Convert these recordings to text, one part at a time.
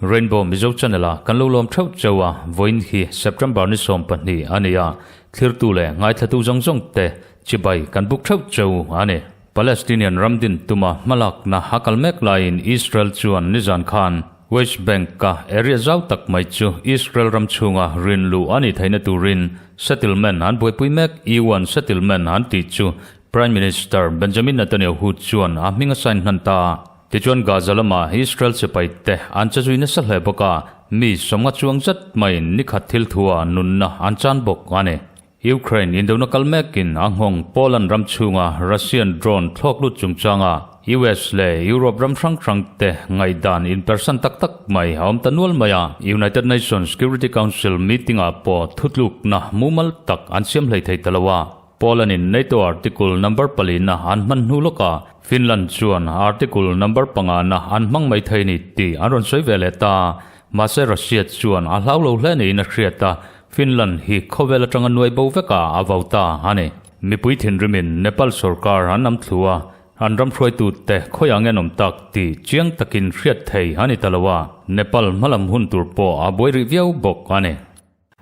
Rainbow Mizo Channel a kan lo lawm theuh cheu a, vawiin hi September ni 12 a ni a, thlirtu leh ngaithlatu zawng zawng te chibai kan buk theuh cheu a ni. Palestinian ram din tuma hmalakna a kal mek laiin Israel chuan nizan khan West Bank-a area zau tak mai chu Israel ram chhunga rin luh a nih theihna turin settlement an buaipui mek, E1 settlement an tih chu Prime Minister Benjamin Netanyahu chuan a hming a sign hnan ta. Tichuan Gaza lama Israel sipai te an che zui nasa hle bawk a, mi sawmnga chuang zet maiin nikhat thil thua nunna an chan bawk a ni. Ukraine indona kal mekin a nghawng Poland ram chhunga Russian drone thlawk lut chungchanga US leh Europe ram hrang hrang te ngaihdan inpersan tak tak mai a awm ta nual mai a. United Nations Security Council meeting ah pawh thutlukna mumal tak an siam hlei thei ta lo a. Poland in NATO article number palina an hman hnu lawkah Finland chuan article number pangana an hmang mai thei ni tih an rawn sawi ve leh ta. Mahse Russia chuan a hlau lo hle niin a hriat a, Finland hi khawvel atanga nuai bo vekah a vau ta a ni. Mipui thinrimin Nepal sorkar an nam thlu a, an ram hruaitute khawiah nge an awm tak tih chiang takin hriat thei a ni ta lo a, Nepal hmalam hun tur pawh a buai rih viau bawk a ni.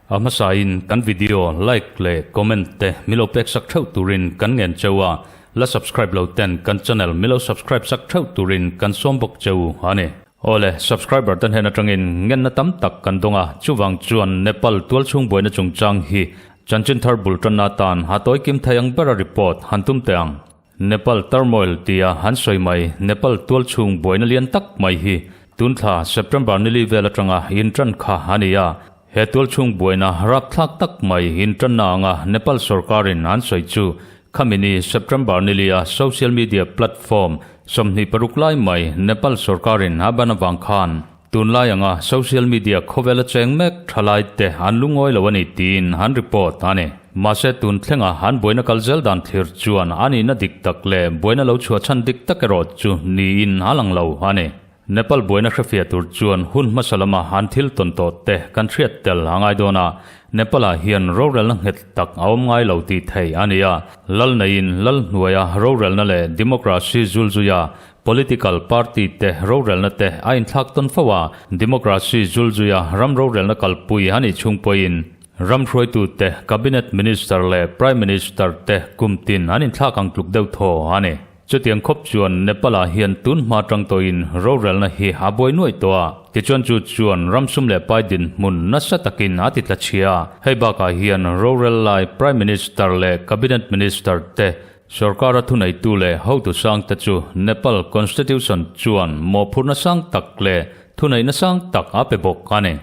A hmasain kan video like leh comment te milo pek sak theuh turin kan ngen cheu a, la subscribe lo ten kan channel milo subscribe sak theuh turin kan sawm bawk cheu a ni. Awle, subscriber te hnen atangin ngenna tam tak kan dawng a, chuvang chuan Nepal tualchhung buaina chungchang hi chanchin thar bul tanna atan ha tawi kim thei ang bera report han tum teh ang. Nepal turmoil tia han sawi mai Nepal tualchhung buaina lian tak mai hi tunthla September nili vel atanga intan kha a ni a, he tualchhung buaina rapthlak tak mai intanna anga Nepal sorkarin an sawi chu Khami ni September nilia social media platform 26 lai mai Nepal sorkarin a ban avang khan tunlai anga social media khawvela cheng mek thalai te an lungawi lo a ni tiin an report a ni. Mahse tun thlenga an buaina kal zel dan thlir chuan a nihna dik tak leh buaina lo chhuah chhan dik tak erawh chu niin a lang lo a ni. Nepal buaina hrefiah tur chuan hun hmasa lama an thil tawn tawh te kan hriat tel a ngai dawn a, Nepal-ah hian rorelna nghet tak a awm ngai lo tih theih a ni a, lal neiin lal hnuaia rorelna leh democracy zulzuia political party te rorelna te a inthlak tawn fo a, democracy zulzuia ram rorelna kalpui a nih chhung pawhin ram hruaitute cabinet minister leh prime minister te kum tin an inthlak ang tluk deuh thaw a ni. Chutiang khawp chuan Nepal-ah hian tun hma tang tawhin rorelna hi a buai nuaih tawh a, tichuan chu chuan ram sum leh pai dinhmun nasa takin a ti tla chhia. Hei bakah hian rorel lai Prime Minister leh Cabinet Minister te, sorkara thuneitu leh hotu sangte chu Nepal Constitution chuan mawhphurhna sang tak leh thuneihna sang tak a pe bawk a ni.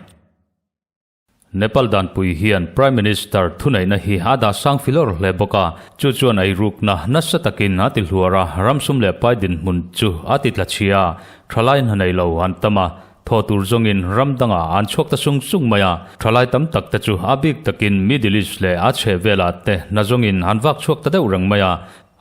Nepal danpui hian Prime Minister thuneihna hi a dah sang filawr hle bawk a, chu chuan eirukna nasa takin a ti hluar a, ramsum leh pai dinhmun chu a ti tla chhia a, thalai hna nei lo an tam a, thaw tur zawngin ram dangah an chhuak ta sung sung mai a, thalai tam tak te chu a bik takin Middle East leh a chheh velah te hna zawngin an vak chhuak ta deuh reng mai a,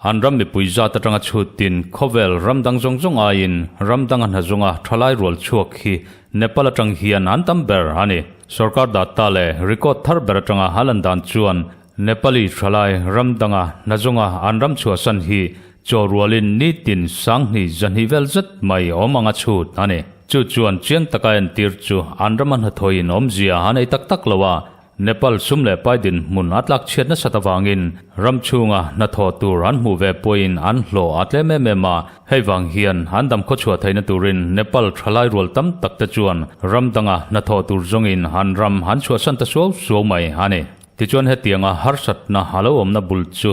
An ram mipui zat atanga chhutin khawvel ram dang zawng zawng aiin ram danga hna zawnga thalai rual chhuak hi Nepal atang hian an tam ber a ni. Sorkar data leh record thar ber atanga a lan dan chuan Nepali thalai ram danga hna zawnga an ram chhuahsan hi chaw rualin nitin sanghnih zahnih vel zet mai awm anga chhut a ni. Chu chuan chiang taka entir chu an rama hnathawhin awmzia a nei tak tak lo a, Nepal sum leh pai dinhmun a tlak chhiat nasat avangin ram chhunga hnathawh tur an hmuh ve pawhin an hlawh a tlem em em a, hei vang hian an dam khawchhuah theihna turin Nepal thalai rual tam tak te chuan ram danga hnathawh tur zawngin an ram an chhuahsan ta suau suau mai a ni. Tichuan hetianga harsatna a lo awmna bul chu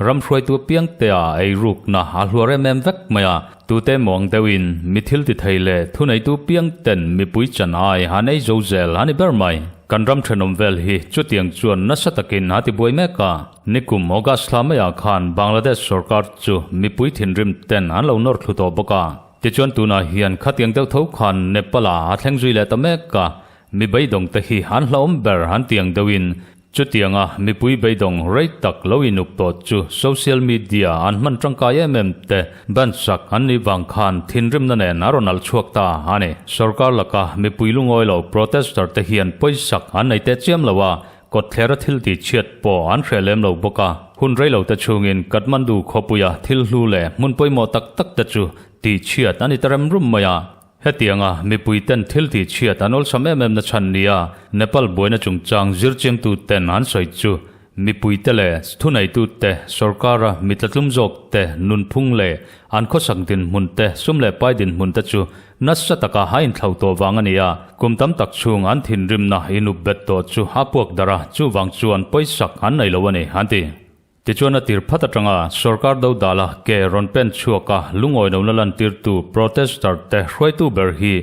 Ram hruaitu apiang te ah ei rukna a hluar em em vek mai a, tute muang deuhin mi thil ti thei leh thuneitu piang ten mipui chan ai han ei zo zel a ni ber mai. Kan ram thenawm vel hi chutiang chuan nasa takin a ti buai mek a, nikum August thla maiah khan Bangladesh sorkar chu mipui thinrim ten an lo nawr thlu tawh bawk a, tichuan tunah hian khatiang deuh tho khan Nepal ah a thleng zui leh ta mek a, mi beidawng te hi an hlauhawm ber an tiang deuhin Chutianga mipui beidawng rei tak lo inuk tawh chu social media an hman tangkai em em te ban sak an nih vang khan thinrimna nen a rawn alh chhuak ta a ni. Sorkar laka mipui lungawi lo protester te hian pawisak an nei teh chiam lo a, kawtthlera thil tih chhiat pawh an hreh lem lo bawk a. Hun rei lo te chhungin Kathmandu khawpuia thil hlu leh hmun pawimawh tak tak te chu tih chhiat a ni ta rem rum mai a. Hetianga mipui ten thil tih chhiat an awlsam em em na chhan nia Nepal buaina chungchang zirchiangtu ten an sawi chu mipui te leh thuneitu te, sorkara mi tlatlum zawk te nunphung leh an khawsak dinhmun te, sum leh pai dinhmun te chu nasa taka a inthlau tawh vang a ni a. Kum tam tak chhung an thinrimna inup bet tawh chu a puak darh a, chuvang chuan pawisak an nei lo a ni, an ti. Tichuan a tir phat atanga sorkar dodala ke rawn pen chhuak a lungawi lohna lantirtu protester te hruaitu ber hi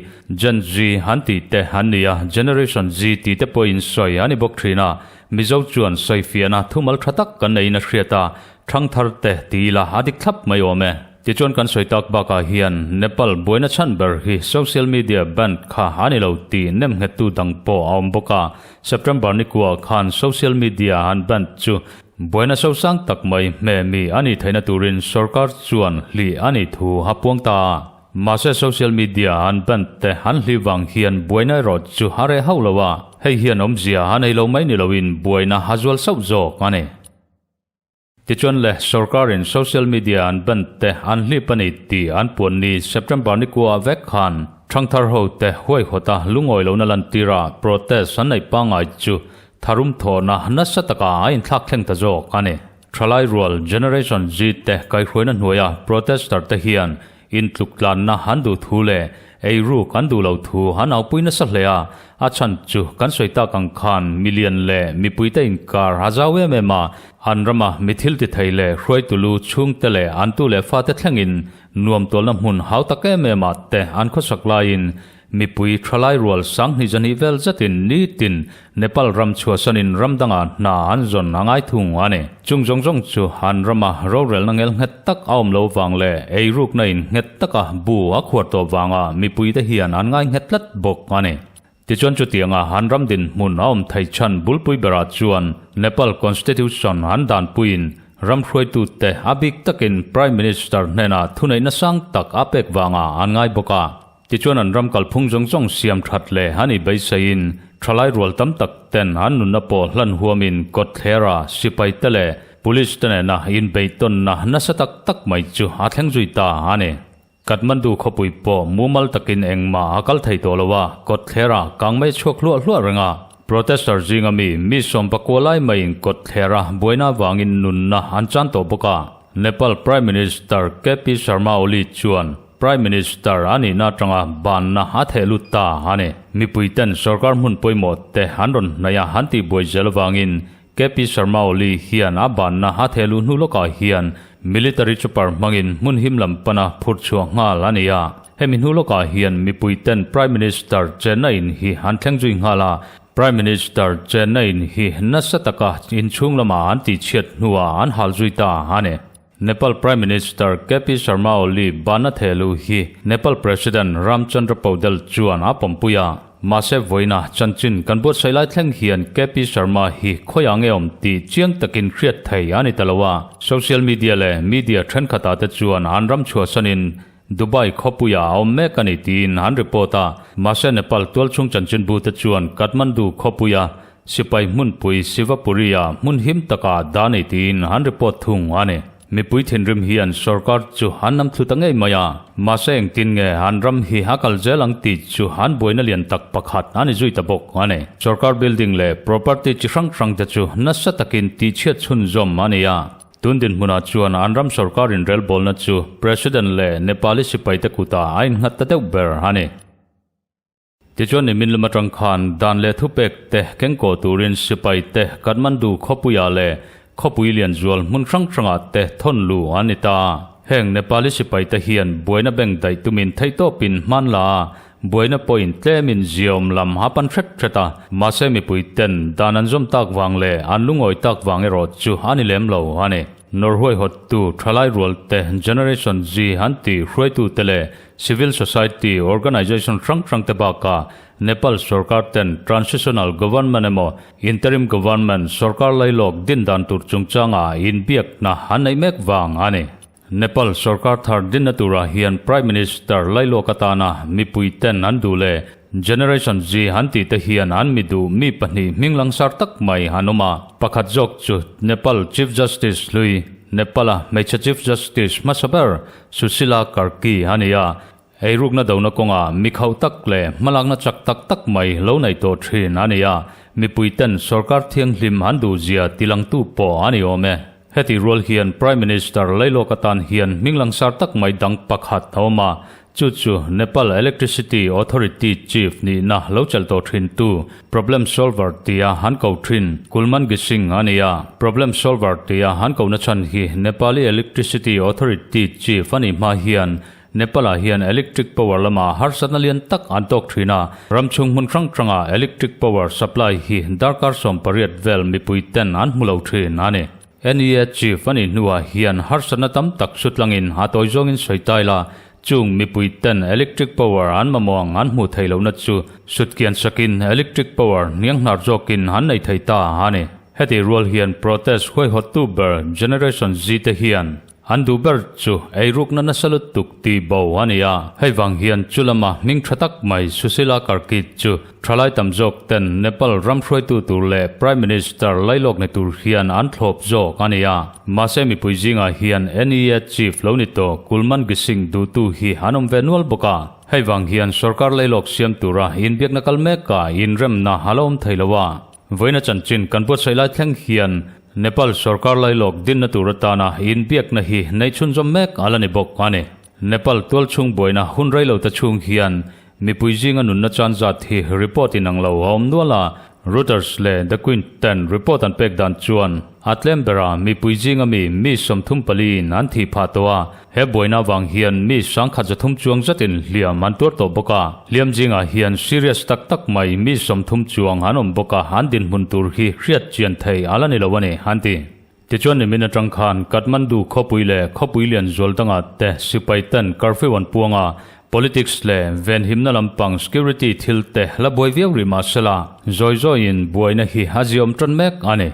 Gen Z an tih te an ni a, Generation Z tih te pawhin sawi a ni bawk thin a, Mizo chuan sawifiahna thumal tha tak kan neiin a hriat a, thangthar te ti ila a dik thlap mai awm e. Tichuan kan sawi tak bakah hian Nepal buaina chhan ber hi social media band kha a ni lo tih nemnghettu dang pawh a awm bawk a, September ni kuah khan social media an band chu Buaina sosang tak mai hme mi a nih theihna turin sorkar chuan hlih a nih thu a puang ta a. Mahse social media an ban te an hlih vang hian buaina erawh chu a reh hauh lo a, hei hian awmzia a nei lo mai ni loin buaina a zual sauh zawk a ni. Tichuan le, sorkarin social media an ban te an hlip a ni tih an puan ni September ni kuaah vek khan thangthar ho te huaihawta lungawi lohna lantira protest an neih pangngai chu Tharum thawhna nasa taka a inthlak thleng ta zawk a ni. Thalai rual Generation Z te kaihhruaina hnuaia protester te hian intluk tlanna an duh thu leh eiruk an duh lo thu an aupui nasa hle a, a chhan chu kan sawi tak ang khan milian leh mipuite inkar a zau em em a, an rama mi thil ti thei leh hruaitu lu chhungte leh an tu leh fate thlengin nuam tualna hmun hau tak em em ah te an khawsak laiin Mipui thalai rual sanghnih zahnih vel zetin nitin Nepal ram chhuahsanin ram dangah hna an zawn a ngai thung a ni. Chung zawng zawng chu an rama rorelna ngel nghet tak a awm lo vang leh eirukna in nghet taka bu a khuar tawh vanga mipuite hian an ngai nghet tlat bawk a ni. Tichuan chutianga an ram dinhmun a awm thei chhan bulpui berah chuan Nepal Constitution an danpuiin ram hruaitute a bik takin Prime Minister hnenah thuneihna sang tak a pek vanga an ngai bawk a. Tichuan an ram kalphung zawng zawng siam that leh an i beiseiin thalai rual tam tak ten an nunna pawh hlan huamin kawtthlera sipai te leh police te nena inbeihtawnna nasa tak tak mai chu a thleng zui ta a ni. Kathmandu khawpui pawh mumal takin engmah a kal thei tawh lo a, kawtthlera kangmei chhuak hluah hluah reng a. Protester zinga mi mi sawmpakua lai maiin kawtthlera buaina avangin nunna an chan tawh bawk a. Nepal Prime Minister KP Sharma Oli chuan Prime Minister a nihna atanga banna a theh lut ta a ni. Mipui ten sorkar hmun pawimawh te an rawn hnaih a an tihbuai zel avangin KP Sharma Oli hian a banna a theh luh hnu lawkah hian military chopper hmangin hmun him lam pana phurh chhuah nghal a ni a. Hemi hnu lawkah hian mipui ten Prime Minister chenna in hi an thleng zui nghal a. Prime Minister chenna in hi nasa taka inchhung lamah an tihchhiat hnuah an hal zui ta a ni. Nepal Prime Minister KP Sharma Oli bana thehluh hi Nepal President Ram Chandra Paudel chuan a pawmpui a. Mahse vawiina chanchin kan buatsaih lai thleng hian KP Sharma hi khawiah nge awm tih chiang takin hriat thei a ni ta lo a. Social media leh media thenkhatah te chuan an ram chhuahsanin Dubai khawpuiah a awm mek a ni tiin an report a. Mahse Nepal tualchhung chanchinbu te chuan Kathmandu khawpuia Sipai hmunpui Shivapuri-ah hmun him takah dah nei tiin an report thung a ni. Mipui thinrim hian sorkar chu an nam thlu ta ngei mai a, mahse engtin nge an ram hi a kal zel ang tih chu an buaina lian tak pakhat a ni zui ta bawk a ni. Sorkar building leh property chi hrang hrang te chu nasa takin tihchhiat chhunzawm a ni a. Tun dinhmunah chuan an ram sorkar inrelbawlna chu President leh Nepali sipaite kutah a innghat ta deuh ber a ni. Tichuan nimin lam atang khan dan leh thupek te kengkaw turin sipai te Kathmandu khawpuiah leh khawpui lian zual hmun hrang hrangah te thawn lu an ni ta. Heng Nepali sipai te hian buaina beng daih tumin theihtawpin hman la a, buaina pawhin tlemin ziaawm lam a pan hret hret a, mahse mipui ten dan an zawm tak vang leh an lungawi tak vang erawh chu a ni lem lo a ni. Norhuai hawttu thalai rual te, Generation Z an tih hruaitu te leh Civil Society Organization hrang hrang te bakah Nepal sorkar ten Transitional Government emaw Interim Government sorkar lailawk din dan tur chungchanga inbiakna an neih mek vang a ni. Nepal sorkar thar dinna turah hian Prime Minister lailawk atana mipui ten an duh leh. Generation Z han tih te hian an mi duh mi pahnih hming langsar tak mai an awm a. Pakhat zawk chu Nepal Chief Justice hlui, Nepal-a hmeichhe Chief Justice hmasa ber Sushila Karki a ni a. Eirukna dona kawnga mi khauh tak leh hmalakna chak tak tak mai lo nei tawh thin a ni a, mipuiten sorkar thianghlim an duhzia tilangtu pawh a ni awm e. Heti rual hian Prime Minister Lailawk atan hian hming langsar tak mai dang pakhat a awm a, chu chu Nepal Electricity Authority Chief nihna lo chelh tawh thintu Problem Solver tia han ko thin Kulman Ghising a ni a. Problem Solver tia han kohna chhan hi Nepali Electricity Authority Chief a nih hma hian Nepal-ah hian electric power lamah harsatna lian tak an tawk thin a, ram chhung hmun hrang hrangah electric power supply hi darkar 18 vel mipui ten an hmu lo thin a ni. NEA chief a nih hnuah hian harsatna tam tak sutlangin a tawi zawngin sawi tai la, chung mipui ten electric power an mamawh ang an hmuh theih lohna chu sutkian sakin electric power hnianghnar zawkin an nei thei ta a ni. Heti rual hian protest huaihawttu ber Generation Z te hian An duh ber chu eirukna nasa lutuk tih bo a ni a, hei vang hian chu lama hming tha tak mai Sushila Karki chu thalai tam zawk ten Nepal ram hruaitu tur leh Prime Minister lailawk ni tur hian an thlawp zawk a ni a. Mahse mipui zingah hian NEA Chief lo ni tawh Kulman Ghising duhtu hi an awm ve nual bawk a, hei vang hian sorkar lailawk siam tura inbiakna kal mekah inremna a la awm thei lo a. Vawiina chanchin kan buatsaih lai thleng hian Nepal sorkar lailawk dinna tur atana inbiakna hi nei chhunzawm mek a la ni bawk a ni. Nepal tualchhung buaina hun reilo te chhung hian mipui zinga nunna chan zat hi report inang lo a awm nual a, Reuters leh The Quint ten report an pek dan chuan a tlem bera mipui zinga mi mi 34 in an thih phah tawh a, He buaina avang hian mi sangkhat 300 chuang zatin hliam an tuar tawh bawk a, hliam zingah hian serious tak tak mai mi 30 chuang an awm bawk a, an dinhmun tur hi hriat chian thei a la ni lo a ni, an ti. Tichuan nimin atang khan Kathmandu khawpui leh khawpui lian zual dangah te sipai ten curfew an puang a, politics leh venhimna lampang security thil te la buai viau rih mah sela, zawi zawiin buaina hi a ziawm tan mek a ni.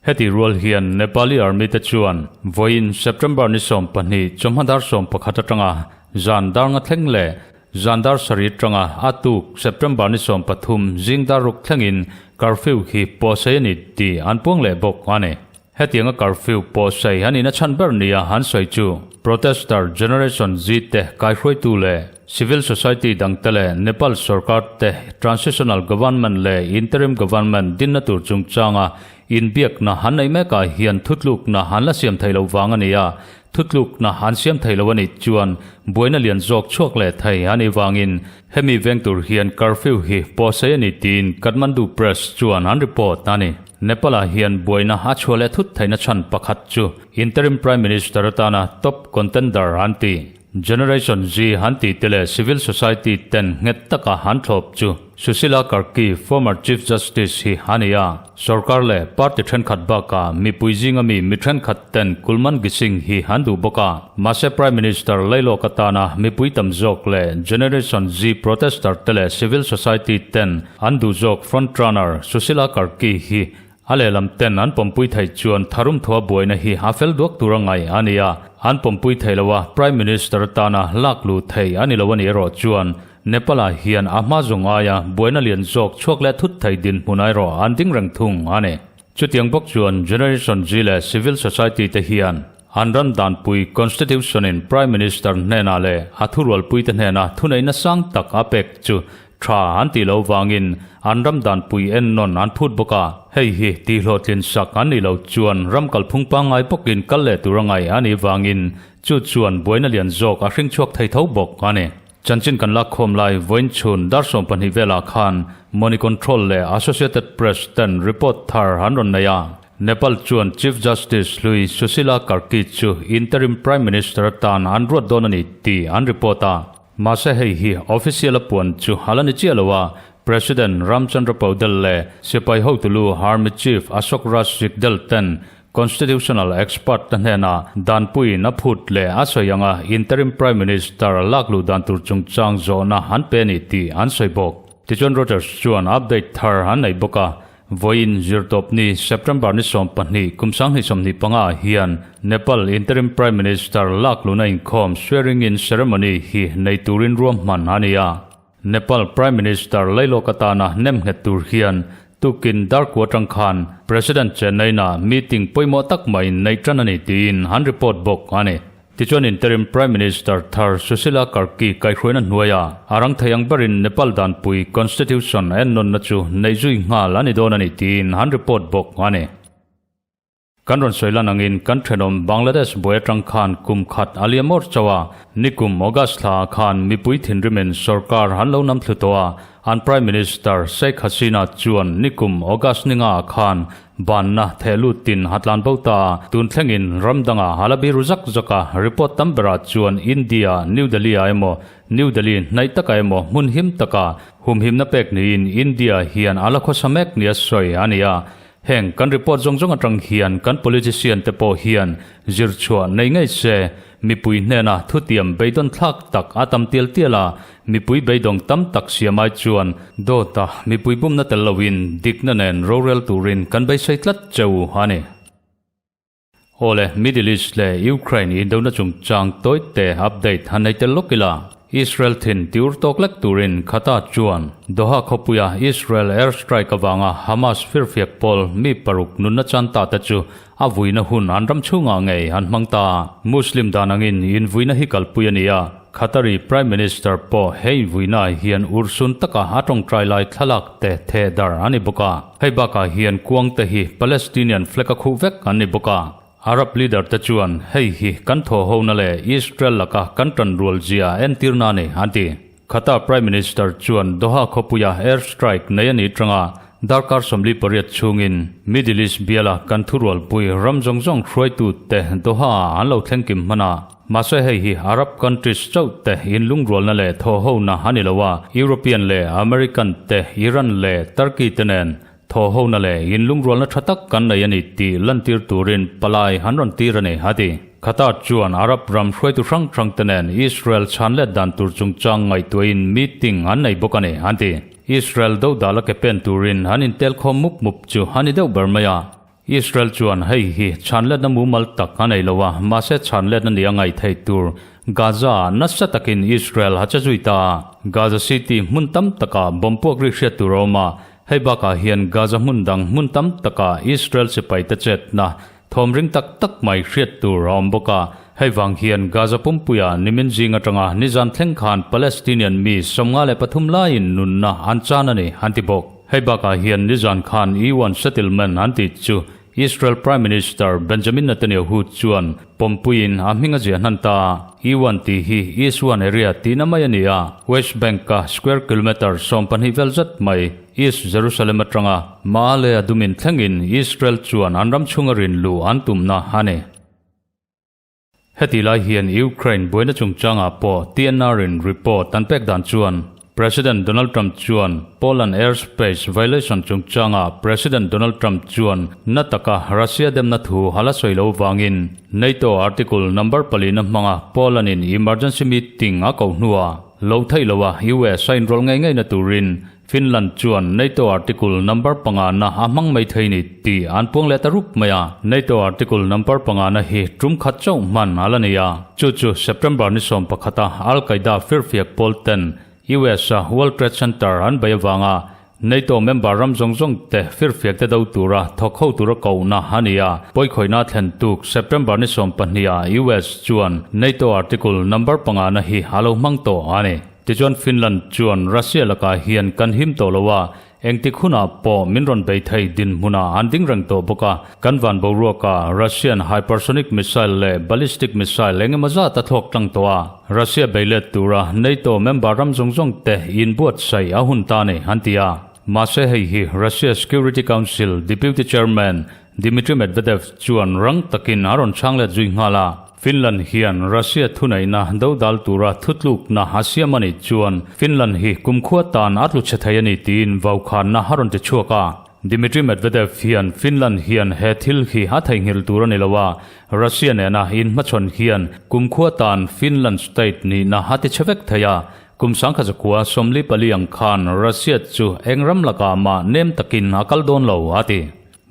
Heti rual hian Nepali Army te chuan vawiin September ni 12 chawhma dar 11 atanga zan dar nga thleng leh zan dar 7 atanga a tuk September ni 13 zing dar ruk thlengin curfew hi pawhsei a ni tih an puang leh bawk a ni. Hetianga curfew pawhsei a nihna chhan ber nia an sawi chu protester Generation Z te kaihruaitu leh Civil society dangte leh Nepal sorkar te transitional government leh interim government dinna tur chungchanga inbiakna han neih mekah hian thutlukna an la siam thei lo vang a ni a, thutlukna an siam thei lo a nih chuan buaina lian zawk chhuak leh thei a nih vangin hemi veng tur hian curfew hi pawhsei a ni tiin Kathmandu Press chuan an report a ni. Nepal-ah hian buaina a chhuah leh thut theihna chhan pakhat chu interim prime minister atana top contender an ti. Generation Z han tih te leh civil society ten nghet taka han thlawp chu Sushila Karki, former Chief Justice hi a ni a. Sorkar leh party thenkhat bakah mipui zinga mi mi thenkhat ten Kulman Ghising hi an duh bawk a. Mahse Prime Minister Lailawk atana mipui tam zawk leh Generation Z protester te leh civil society ten an duh zawk frontrunner Sushila Karki hi A lehlam ten an pawmpui theih chuan tharum thua buaina hi a fel duak tur a ngaih a ni a, an pawmpui theih lo a, Prime Minister atana lak luh theih a ni lo a nih erawh chuan Nepal-ah hian a hma zawng aia buaina lian zawk chhuak leh thut thei dinhmun erawh an ding reng thung a ni. Chutiang bawk chuan Generation Z leh Civil Society te hian an ram danpui Constitution in Prime Minister hnenah leh a thurualpuite hnena thuneihna sang tak a pek chu Tha an tih loh vangin an ram danpui ennawn an phut bawk a, hei hi tihhlawhtlin sak an nih loh chuan ram kalphung pangngai bawkin kal leh tur a ngaih a nih vangin chu chuan buaina lian zawk a hring chhuak thei tho bawk a ni. Chanchin kan lakkhawm lai vawiin chhun dar 12 velah khan Money Control leh Associated Press ten report thar an rawn nei a, Nepal chuan Chief Justice hlui Sushila Karki chu interim Prime Minister atan an ruat dawn a ni tih an report a. Mahse hei hi official a puan chu a la ni chiah lo a, President Ramchandra Paudel leh sipai hotulu Army Chief Ashok Raj Sigdel ten Constitutional expert te hnenah danpuiin a phut leh a sawi anga interim Prime Minister lak luh dan tur chungchang zawhna an pe a ni tih an sawi bawk. Tichuan Reuters chuan update thar an nei bawk a, Vawiin zirtawpni September ni 12 kum 2025 ah hian Nepal Interim Prime Minister lak luna inkhawm swearing in ceremony hi nei turin ruahman a ni a. Nepal Prime Minister Lailawk atana nemnghet tur hian tukin darkua atang khan President Chennaina meeting pawimawh tak mai neih tan a ni tiin an report bawk a ni. Tichuan Interim Prime Minister thar Sushila Karki kaihhruaina hnuaia a rang thei ang berin Nepal danpui Constitution ennawnna chu neih zui nghal a ni dawn a ni tiin an report bawk a ni. Kan rawn sawi lan angin kan thenawm Bangladesh buai atang khan kum khat a liam awr chauh a, nikum August thla ah khan mipui thinrimin sorkar an lo nam thlu tawh a, an Prime Minister Sheikh Hasina chuan nikum August ni nga ah khan banna theh lutin a tlan bo ta a, tun thlengin ram dangah a la biru zak zak a, report tam berah chuan India, New Delhi ah emaw New Delhi hnaih takah emaw hmun him takah humhimna pek niin India hian a la khawsa mek nia sawi a ni a. Heng kan report zawng zawng atang hian kan politician te pawh hian zir chhuah nei ngei se, mipui hnena thutiam beidawn thlak tak a tam tial tial a, mipui beidawng tam tak siam ai chuan dawta mipui bumna tel loin dikna nen rorel turin kan beisei tlat cheu a ni. Awle, Middle East leh Ukraine indona chungchang tawite update han nei tel lawk ila. Israel thin tiur tawk lek turin Qatar chuan Doha khawpuia Israel air strike avanga Hamas firfiak pawl mi paruk nunna chan ta te chu a vuina hun an ram chhungah ngei an hmang ta. Muslim dan angin invuina hi kalpui a ni a, Qatari Prime Minister pawh he invuinaah hian urhsun taka a tawngtai lai thlalak te theh dar a ni bawk a. Hei bakah hian kuangte hi Palestinian flag a khuh vek an ni bawk a. Arab leader te chuan hei hi kan thawhhona leh Israel laka kan tanrual zia entirna a ni, an ti. Qatar Prime Minister chuan Doha khawpuia air strike nei a nih tanga darkar 48 chhungin Middle East biala kan thurualpui ram zawng zawng hruaitute Doha-ah an lo thlengkim hman a. Mahse hei hi Arab countries chauh te inlungrualna leh thawhhona a ni lo a, European leh American te, Iran leh Turkey te nen thawhhona leh inlungrualna tha tak kan nei a ni tih lantir turin palai an rawn tir a ni, a ti. Qatar chuan Arab ram hruaitu hrang hrang te nen Israel chhan let dan tur chungchang ngaihtuahin meeting an nei bawk a ni, an ti. Israel dodala ke pen turin an intelkhawm mup mup chu a ni deuh ber mai a. Israel chuan hei hi chhanletna mumal tak a nei lo a, mahse chhanletna nia ngaih theih tur Gaza ah nasa takin Israel a che zui ta a. Gaza City hmun tam takah bomb puak ri hriat tur a awm a, hei bakah hian Gaza hmun dang hmun tam takah Israel sipai te chetna thawm ring tak tak mai hriat tur a awm bawk a. Hei vang hian Gaza pumpuia nimin zing atanga nizan thleng khan Palestinian mi 53 laiin nunna an chan a ni, an ti bawk. Hei bakah hian nizan khan E-one settlement an tih chu Israel Prime Minister Benjamin Netanyahu chuan pawmpuiin a hming a ziah hnan ta. E-one tih hi East One Area tihna mai a ni a, West Bank-a square kilometre 12 vel zat mai East Jerusalem atanga Ma'ale Adumin thlengin Israel chuan an ram chhunga rin luh an tumna a ni. Heti lai hian Ukraine buaina chungchangah pawh TNR-in report an pek dan chuan President Donald Trump chuan Poland airspace violation chungchangah President Donald Trump chuan na taka Russia demna thu a la sawi lo vangin NATO article number palina hmanga Poland-in emergency meeting a ko hnuah lo theih loa US a inrawlh ngei ngeina turin Finland chuan NATO article number panga na a hmang mai thei ni tih an puang leh ta rup mai a. NATO article number panga na hi tum khat chauh hman a la ni a. Chu chu September ni 11 a Al Qaeda firfiak pawl ten US a World Trade Center an bei avanga NATO member ram zawng zawng te firfiak te do tura thawk ho tura kohna a ni a. Pawikhawihna thlen tuk September ni 12 ah US chuan NATO article number panga na hi a lo hmang tawh a ni. Tichuan Finland chuan Russia lakah hian kan him tawh lo a, engtik hunah pawh min rawn bei thei dinhmunah an ding reng tawh bawk a, kan van boruakah Russian hypersonic missile leh ballistic missile eng emaw zat a thlawk tlang tawh a, Russia bei let tura NATO member ram zawng zawng te inbuatsaih a hun ta ni, an ti a. Mahse hei hi Russia Security Council Deputy Chairman Dmitry Medvedev chuan rang takin a rawn chhang let zui nghal a. Finland hian Russia thuneihna dodal tura thutlukna a siam a nih chuan Finland hi kumkhua tan a tlu chhe thei a ni tiin vaukhanna a rawn ti chhuak a. Dmitry Medvedev hian Finland hian he thil hi a theihnghilh tur a ni lo a, Russia nena inhmachhawn hian kumkhua tan Finland state nihna a ti chhe vek thei a. Kum 1944 ang khan Russia chu eng ram lakah mah nem takin a kal dawn lo, a ti.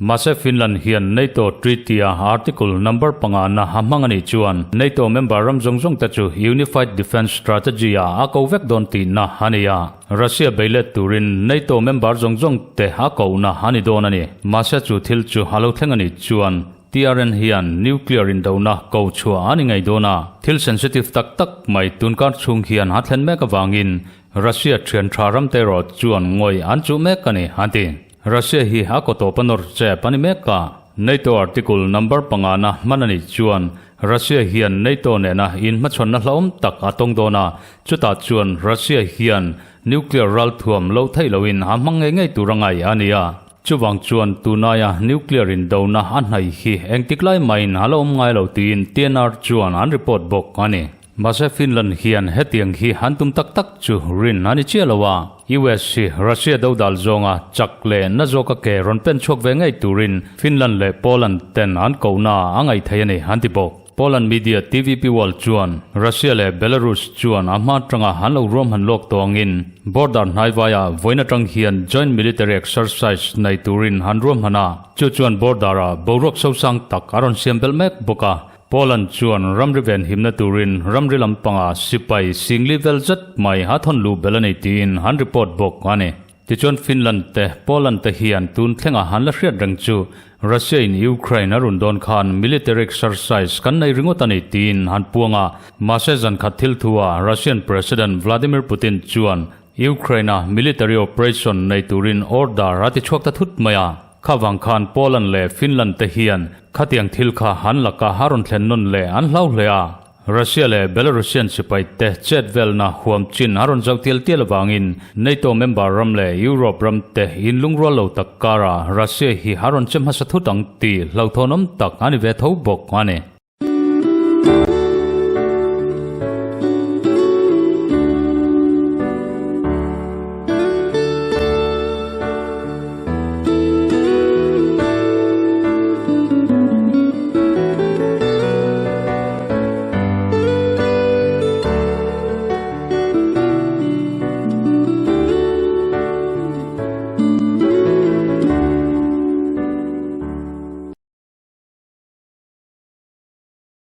Mahse Finland hian NATO Treaty-a Article number panga na a hmang a nih chuan NATO member ram zawng zawng te chu Unified Defence Strategy-ah a ko vek dawn tihna a ni a. Russia bei let turin NATO member zawng zawng te a kohna a ni dawn a ni. Mahse chu thil chu a lo thleng a nih chuan TRN hian nuclear indona ko chhuah a ni ngei dawn a. Thil sensitive tak tak mai tunkar chhung hian a thlen mek avangin Russia thian tha ram te erawh chuan ngawih an chuh mek a ni, an ti. Russia hi a kaw tawp a nawr chep a ni mek a. NATO article number panga na hman a nih chuan Russia hian NATO nena inhmachhawnna hlauhawm tak a tawng dawn a, chutah chuan Russia hian nuclear ralthuam lo theih loin a hmang ngei ngei tur a ngai a ni a. Chuvang chuan tunaia nuclear indona a hnaih hi engtik lai mahin a la awm ngai lo tiin TNR chuan an report bawk a ni. Mahse Finland hian hetiang hi an tum tak tak chu rin a ni chiah lo a, US hi Russia dodal zawnga chak leh na zawka ke rawn pen chhuak ve ngei turin Finland leh Poland ten an kohna a ngaih thei a ni an ti bawk. Poland media TVP World chuan Russia leh Belarus chuan a hma atanga an lo ruahman lawk tawh angin border hnaivaiah vawiin atang hian joint military exercise nei turin an ruahman a, chu chuan border-ah boruak sosang tak a rawn siam belh mek bawk a. Poland chuan ramri venhimna turin ramri lampanga sipai singli vel zet mai a thawn luh belh a ni tiin an report bawk a ni. Tichuan Finland te Poland te hian tun thlenga han la hriat reng chu Russia in Ukraine a run dawn khan military exercise kan nei ringawt a ni tiin an puang a, mahse zankhat thil thua Russian President Vladimir Putin chuan Ukraine a military operation nei turin order a ti chhuak ta thut mai a. Kha vang khan Poland leh Finland te hian khatiang thil kha han laka a rawn thlen nawn leh an hlau hle a. Russia leh Belarusian sipai te chet velna huam chin a rawn zauh tial tial avangin NATO member ram leh Europe ram te inlungrual lo tak karah Russia hi a rawn che hmasa thut ang tih hlauhthawnawm tak a ni ve tho bawk a ni.